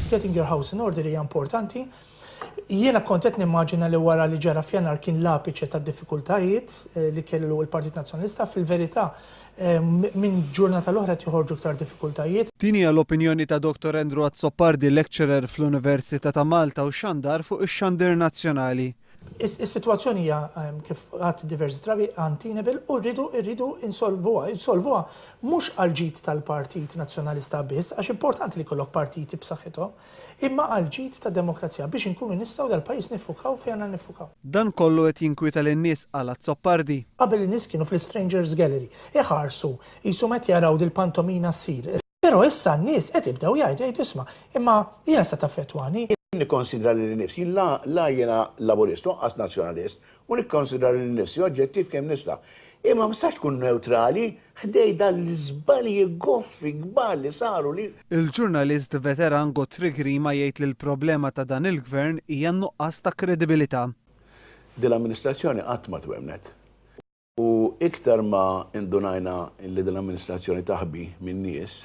Getting your house in order hija importanti. Jiena kont qed nimmaġina li wara li ġara f'Jannar kien l-apiċe tad-diffikultajiet li kellu l-Partit Nazzjonalista. Fil-verità, minn ġurnata l-oħra qed joħorġu iktar diffikultajiet. Din hija l-opinjoni ta' Dottor Andrew Azzopardi, lecturer fl-Università ta' Malta u xandar fuq ix-xandir nazzjonali. Is-sitwazzjoni hija, kif għedt diversi drabi, untenable u rridu rridu insolvuha. Insolvuha mhux għall-ġid tal-Partit Nazzjonalista biss, għax importanti li jkollok partiti b'saħħithom, imma għall-ġid tad-demokrazija biex inkunu nistgħu dal-pajjiż niffukaw fejn għandna niffukaw. Dan kollu qed jinkwieta lin-nies, qal Azzopardi. Qabel in-nies kienu fl-Strangers Gallery, iħarsu, qishom qed jaraw dil-pantomina ssir. Però issa n-nies qed jibdew jgħidu, jgħidu isma', imma jiena se taffettwani. Jien nikkonsidra lili nnifsi, jien la la jiena Laburist u anqas Nazzjonalist, u nikkonsidra lili nnifsi oġġettiv kemm nista'. Imma ma tistax tkun newtrali ħdej dan l-iżbalji goffi kbar li saru li. Il-ġurnalist veteran Godfrey Grima jgħid li l-problema ta' dan il-Gvern hija n-nuqqas ta' kredibilità. Din l-amministrazzjoni qatt ma twemmnet. U iktar ma indunajna li din l-amministrazzjoni taħbi min-nies,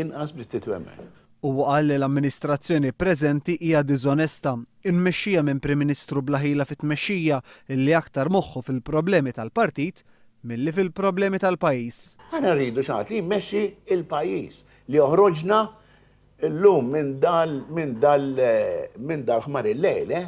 inqas bdiet titwemmen. Huwa qal li l-amministrazzjoni preżenti hija diżonesta, immexxija minn Prim Ministru bla ħila fit-tmexxija illi aktar moħħu fil-problemi tal-partit milli fil-problemi tal-pajjiż. Aħna rridu xi ħadd li jmexxi l-pajjiż, li joħroġna llum minn dal minn dal minn dal-ħmar il-lejl, eh!